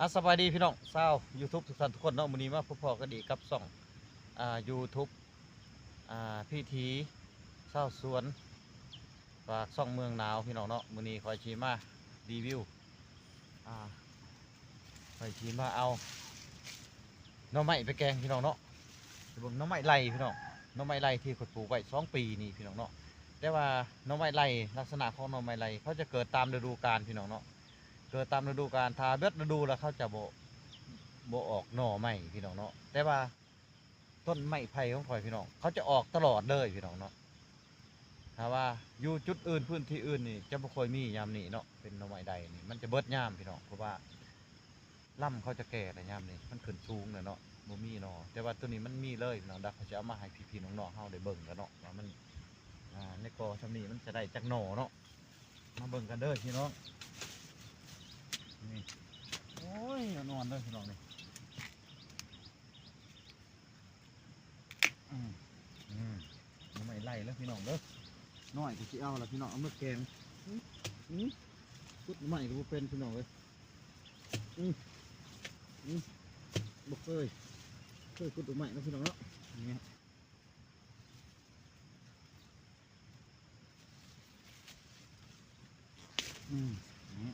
ອາ ສະບາຍດີພີ່ນ້ອງຊາວ YouTube ທຸກທ່ານທຸກຄົນເນາະ. ມື້ນີ້ມາພົບພໍ້ກັນອີກກັບຊ່ອງ ອາ YouTube ອາ ວິຖີຊາວສວນ ປາກຊ່ອງເມືອງໜາວ ພີ່ນ້ອງເນາະ. ມື້ນີ້ຂ້ອຍຊິມາຣີວິວ ອາ ຂ້ອຍຊິມາເອົາໜໍ່ໄມ້ໄປແກງ ພີ່ນ້ອງເນາະ. ເບິ່ງໜໍ່ໄມ້ໄລ່ ພີ່ນ້ອງ, ໜໍ່ໄມ້ໄລ່ທີ່ຂ້ອຍປູກໄວ້ສອງປີນີ້ ພີ່ນ້ອງເນາະ. ແຕ່ວ່າໜໍ່ໄມ້ໄລ່ ລັກສະນະຂອງໜໍ່ໄມ້ໄລ່ ເຂົາຈະເກີດຕາມລະດູການ ພີ່ນ້ອງເນາະ. ເກີດຕາມລະດູການ ຖ້າເບິດລະດູແລ້ວເຂົາຈະບໍ່ ບໍ່ອອກໜໍ່ໃໝ່ ພີ່ນ້ອງເນາະ. ແຕ່ວ່າຕົ້ນໄມ້ໄຜ່ຂອງຂ້ອຍ ພີ່ນ້ອງ ເຂົາຈະອອກຕະຫຼອດເລີຍ ພີ່ນ້ອງເນາະ. ຖ້າວ່າຢູ່ຈຸດອື່ນ ພື້ນທີ່ອື່ນນີ້ຈະບໍ່ຄ່ອຍມີຍາມນີ້ເນາະ. ເປັນໜໍ່ໄມ້ໄລ່ນີ້ມັນຈະເບິດຍາມ ພີ່ນ້ອງ, ເພາະວ່າລຳເຂົາຈະແກ່ແລ້ວ ຍາມນີ້ມັນຂຶ້ນສູງແລ້ວເນາະ ບໍ່ມີໜໍ່. ແຕ່ວ່າໂຕນີ້ມັນມີເລີຍ ພີ່ນ້ອງ. ດຽວຂ້ອຍຊິເອົາມາໃຫ້ພີ່ໆນ້ອງໆເຮົາໄດ້ເບິ່ງກັນເນາະ ວ່າມັນ ອາ ໃນກໍຊ່ຳນີ້ມັນຈະໄດ້ຈັກໜໍ່ເນາະ. ມາເບິ່ງກັນເດີພີ່ນ້ອງ. ນີ້ ໂອ້ຍ ອ່ອນໆເດີພີ່ນ້ອງນີ້. ອືມ ອືມ ໜໍ່ໄມ້ໄລ່ແລ້ວພີ່ນ້ອງເດີ. ນ້ອຍກໍຊິເອົາລະພີ່ນ້ອງ ເອົາມາແກງ. ອືມ ອືມ ຂຸດໜໍ່ໄມ້ກໍບໍ່ເປັນພີ່ນ້ອງເອີຍ. ອືມ ອືມ ບໍ່ເຄີຍ ເຄີຍຂຸດໜໍ່ໄມ້ເນາະພີ່ນ້ອງເນາະ. ນີ້ ອືມ ນີ້.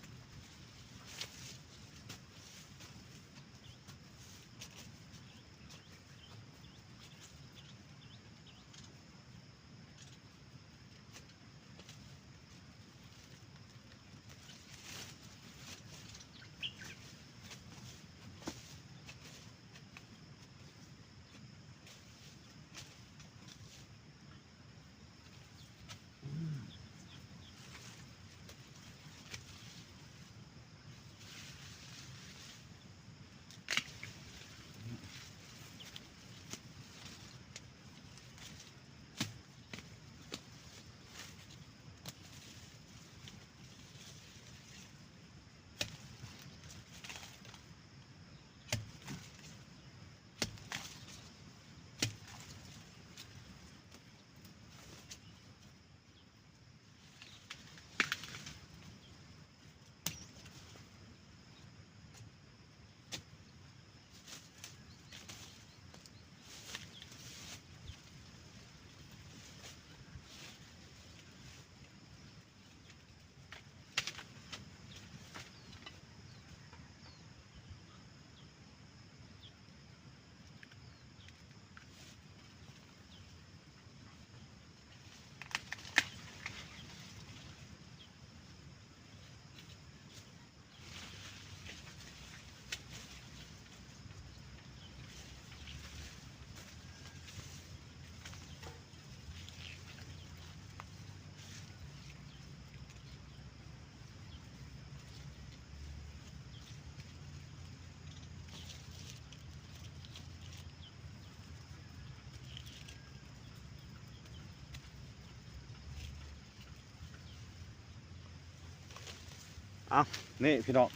ເອົາ ນີ້ພີ່ນ້ອງ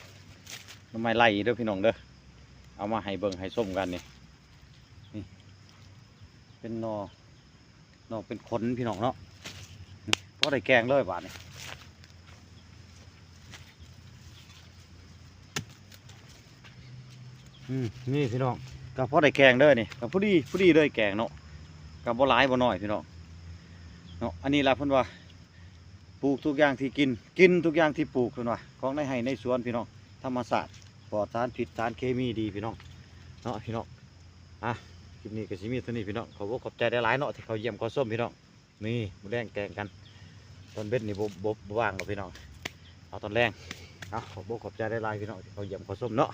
ໜໍ່ໄມ້ໄລ່ເດີພີ່ນ້ອງເດີ. ເອົາມາໃຫ້ເບິ່ງໃຫ້ຊົມກັນນີ້ ນີ້ ເປັນໜໍ່ ໜໍ່ເປັນຂົນພີ່ນ້ອງເນາະ. ນີ້ ພໍໄດ້ແກງເລີຍບາດນີ້. ອືມ ນີ້ພີ່ນ້ອງ ກໍພໍໄດ້ແກງເດີນີ້ ກໍພໍດີ ພໍດີເລີຍແກງເນາະ ກໍບໍ່ຫຼາຍບໍ່ໜ້ອຍພີ່ນ້ອງເນາະ. ອັນນີ້ລະເພິ່ນວ່າ ປູກທຸກຢ່າງທີ່ກິນ ກິນທຸກຢ່າງທີ່ປູກ ເພິ່ນວ່າ ຂອງໃນໄຮ່ໃນສວນພີ່ນ້ອງ ທຳມະຊາດ ປອດສານພິດສານເຄມີດີພີ່ນ້ອງເນາະ ພີ່ນ້ອງ. ອ່ະ ຄລິບນີ້ກໍຊິມີເທົ່ານີ້ພີ່ນ້ອງ ຂອບອົກຂອບໃຈຫຼາຍໆເນາະ ທີ່ເຂົ້າຢ້ຽມເຂົ້າຊົມພີ່ນ້ອງ. ນີ້ ມື້ແລງແກງກັນ ຕອນເວັນນີ້ບໍ່ ບໍ່ ບໍ່ວ່າງດອກພີ່ນ້ອງ ເອົາຕອນແລງ. ເອົາ ຂອບອົກຂອບໃຈຫຼາຍໆພີ່ນ້ອງ ທີ່ເຂົ້າຢ້ຽມເຂົ້າຊົມເນາະ.